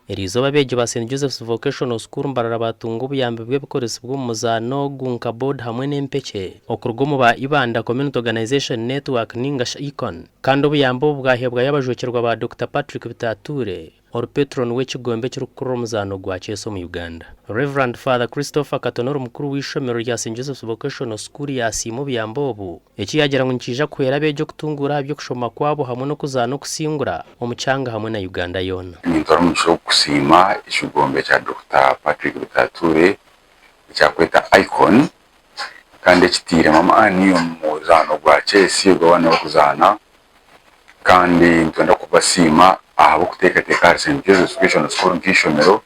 Eriizooba abeegi ba St Joseph's Vocational School Mbarara baatunga obuyambi bw'ebikoresibwa omu muzaano ogu nka board hamwe n'empekye okuruga omu ba Ibanda Community Organization Network ninga shi ICON kandi obuyambi obu bwahebwayo abajwekyerwa ba Dokita Patrick Bitature ori Patron w'ekigombe ekirikukurira omuzaano gwa Chess omu Uganda. Rev. Father Christopher Katonoro mukuru w'eishomero rya St Joseph's Vocational School yaasiima obuyambi obu Eki yaagira ngu nikiija kuhwera abeegi okutunguura aha by'okushoma kwabo hamwe n'okuzaana okusingura omu kyanga hamwe na Uganda yoona. Nintwara omugisha ogu kusiima ekigombe kya Dokita Patrick Bitature ekyakweta Icon kandi ekiteiremu amaani omu muzaano gwa chess ogw'abaana barikuzaana kandi nitwenda kubasiima ahabw'okuteekateeka ahari St Joseph's Vocational School nk'eishomero.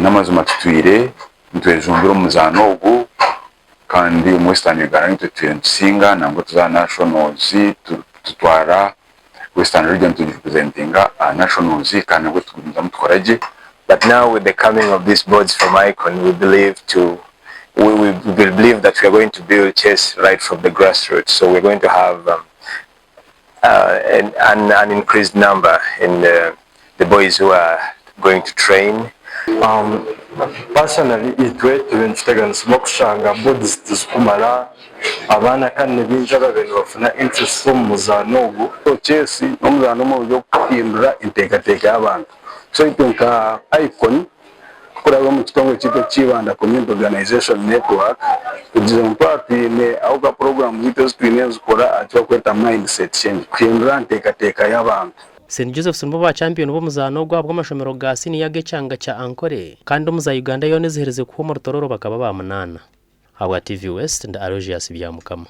N'amazima tutwire nitwejumbira omu muzaano ogu. Kandi omu Western Uganda nitwe tutwire nitusinga nangwa tuza aha nationals tutwara Western region tugirepresentinga aha nationals kandi nabwo tugumizamu tukora gye. But now with the coming of these boards from Icon we believe to we we believe that we are going to build chess right from the grassroots so we are going to have um, uh, an, an, an increased number in the, the boys who are going to train. Um, personally itwe turi nituteganisibwa kushanga boards tizikumara abaana kandi nibingi ababaire nibafuna interest omu muzaano ogu. Chess n'omuzaano omurungi ogurikuhindura enteekateeka y'abantu. So itwe nka Icon Kuraba omu kitongore kyaitu ekya Ibanda Community Organization Network, kugira ngu twaba twine ahabw'okuba puroguraamu zaitu ezi twine nizikora aha ki barikweta mindset change, kuhindura aha nteekateeka y'abantu. St Joseph's nibo ba champiyoni b'omuzaano ogu ahabw'amashomero ga siniya ag'ekyanga kya Ankole kandi omu za Uganda yoona eziherize kuhwa omu Rutororo bakaba ba munaana. Ahabwa TV West, ndi Aloysius Byamukama.